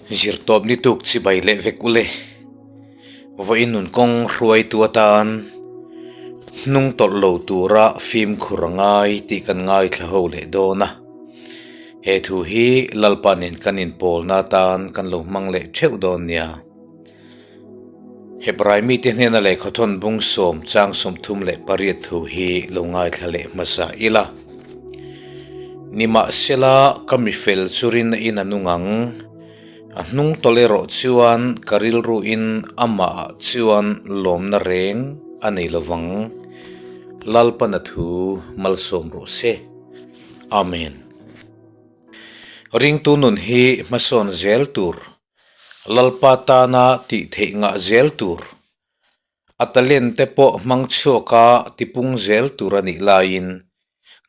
Zirtawp ni tuk chibai leh vek ule. Vawiin nun kawng hruaitu atan hnung tawlh lo tura fimkhur a ngai tih kan ngaithla ho leh dawn a. He thu hi Lalpa nen kan inpawlna atan kan lo hmang leh theuh dawn nia. Hebrai mite hnena lehkhathawn bung sawm chang 38 thu hi lo ngaithla leh hmasa ila. Nimahsela ka mifel chu rinna in a nung ang, a hnung tawlh erawh chuan ka rilruin amahah chuan lawmna reng a nei lovang. Lalpana thu malsawm rawh se. Amen. Ringtu nun hi hmasawn zel tur Lalpa tana tih theih ngah zel tur, a talent te pawh hmang chhuaka tipung zel tur a nih laiin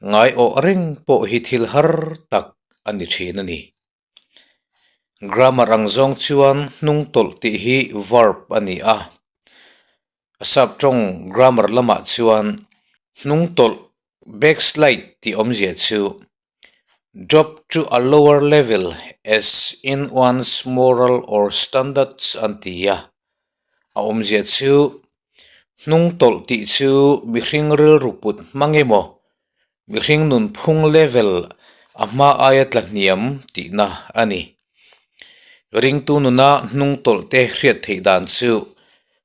ngaiawh reng pawh hi thil har tak a ni thin a ni. Grammar ang zawng chuan hnung tawlh tih hi verb a ni a, a sap tawng grammar lamah chuan hnung tawlh backslide tih awmzia chu Drop to a lower level as in one's moral or standards an ti a, a awmzia chu hnung tawlh tih chu mihring rilru put hmang emaw mihring nunphung level a hma aia tla hniam tihna a ni. Ringtu nuna hnung tawlh te hriat theih dan chu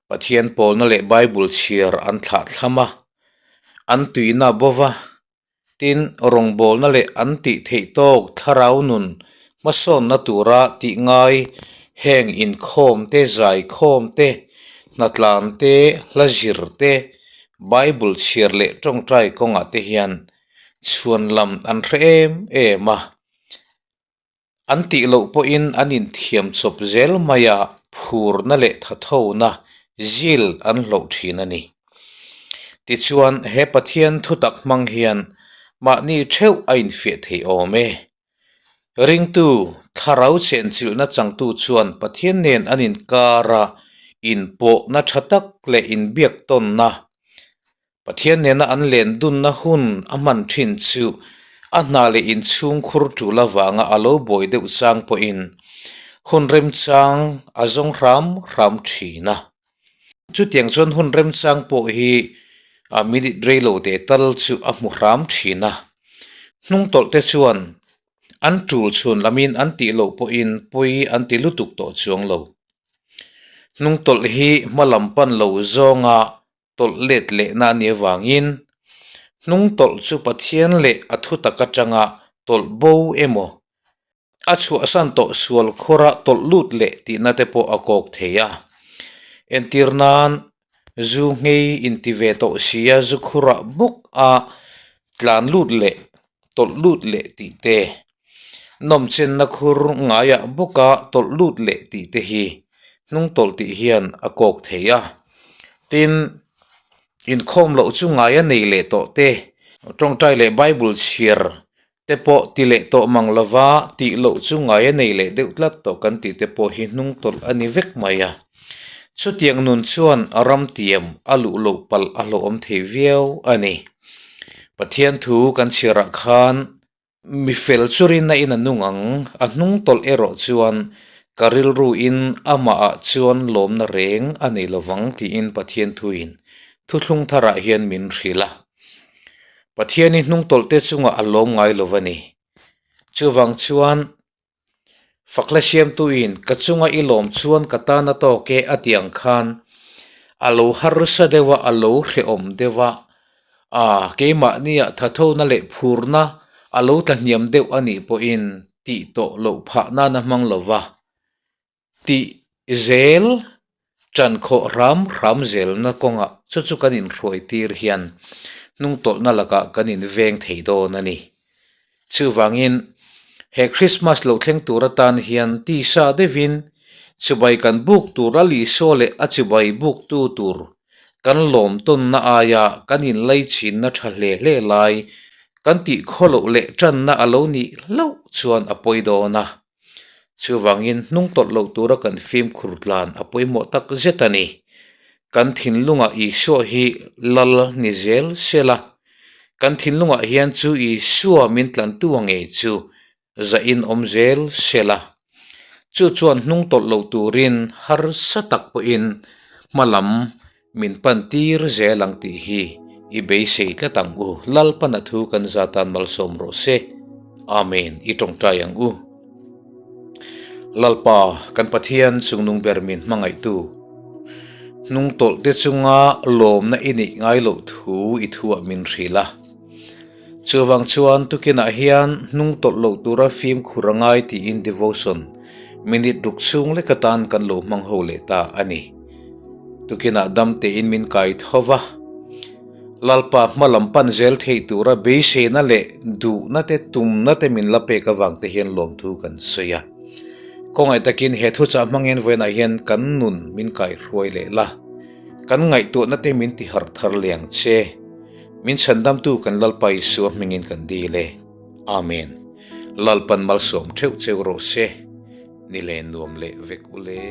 Pathian pawlna leh Bible chhiar an thlah thlam a, an tuina bova Tin, rawngbawlna leh an tih theih tawk thlarau nun hmasawnna tura tih ngai heng inkhawm te, zaikhawm te, hnatlan te, hla zir te, Bible chhiar leh tawngtai kawngah te hian chhuan lam an hre em em a. An tih loh pawhin an inthiam chawp zel mai a, phurna leh thathona zil an hlauh thin a ni. Tichuan, he Pathian thutak hmang hian mahni theuh a infiah thei awm e. Ringtu, thlarau chenchilhna changtu chuan Pathian nen an inkara inpawhna tha tak leh inbiaktawnna Pathian nena an len dunna hun a hman thin chu a hna leh inchhung khur tul avanga a lo buai deuh chang pawhin hun remchang a zawng hram hram thin a. Chutiang chuan hun remchang pawh hi a minute rei lo teh tal chu a hmu hram thin a. Hnung tawlh te chuan an tul chhun lamin an tih loh pawhin pawi an ti lutuk tawh chuang lo. Hnung tawlh hi hma lam pan lo zawnga tawlh let lehna a nih avangin hnung tawlh chu Pathian leh a thutak atanga tawlh bo emaw, a chhuahsan tawh sual khawra tawlh lut leh tihna te pawh a kawk thei a. Entir nan, zu nghei inti ve tawh sia zu khurah bawk a tlan lut leh tawlh lut leh tih te, nawmchenna khur ngaiah bawka tawlh lut leh tih te hi hnung tawlh tih hian a kawk thei a. Tin, inkhawm loh chu ngai a nei leh tawh te, tawngtai leh Bible chhiar te pawh ti leh tawh mang lova tih loh chu ngai a nei leh deuh tlat tawh kan tih te pawh hi hnung tawlh a ni vek mai a. Chutiang nun chuan ram tiam a luh loh palh a hlauhawm thei viau a ni. Pathian thu kan chhiarah khan mi fel chu rinna in a nung ang, a hnung tawlh erawh chuan ka rilruin amahah chuan lawmna reng a nei lovang tiin Pathian thuin thuthlung tharah hian min hrilh a. Pathian hi hnung tawlhte chungah a lawm ngai lo a ni. Chuvang chuan Fakla siamtuin ka chunga i lawm chuan ka tan a tawk e a tih ang khan a lo harsa deuh a, a lo hrehawm deuh a, aa keimahnia thathona leh phurna a lo tlahniam deuh a nih pawhin tih tawh loh phah nan a hmang lo va, tih zel ṭan khawh hram hram zelna kawngah chu chu kan inhruai tir hian hnungtawlhna lakah kan inveng thei dawn a ni. Chuvangin he Christmas lo thleng tur atan hian tisa deuhin chibai kan buk tur a Lisua leh a chibai buktu tur kan lawm tawnna aia kan inlaichinna ṭha hle hle lai kan tih khawloh leh ṭanna a lo nih hlauh chuan a pawi dawn a. Chuvangin hnung tawlh loh tura kan fimkhur tlan a pawimawh tak zet a ni. Kan thinlungah Isua hi lal ni zel sela, kan thinlungah hian chu Isua min tlantu a ngei chu zahin awm zel sela. Chu chuan hnung tawlh lo turin harsa tak pawhin hma lam min pan tir zel ang tih hi i beisei tlat ang u. Lalpan a thu kan zatan malsawm rawh se. Amen. I tawngtai ang u. Lalpa, kan Pathian chungnung ber min hmangaihtu, hnung tawlh te chunga lawmna i neih ngai loh thu i thuah min hrilh a. Chuvang chuan tukinah hian hnung tawlh loh tura fimkhur a ngai tiin devotion minute ruk chhung lek atan kan lo hmang ho leh ta a ni. Tukinah dam tein min kai tho va. Lalpa hma lam pan zel theih tura beiseina leh duhna te tumna te min la pek avang te hian lawmthu kan sawi a. Khawngaih takin he thuchah hmangin vawiinah hian kan nun min kaihruai leh la, kan ngaihtuahna te min tiharh thar leh ang che. Min chhandamtu kan Lalpa Isua hmingin kan dil e. Amen. Lalpan malsawm theuh cheu rawh se. Ni leh nuam leh vek u le.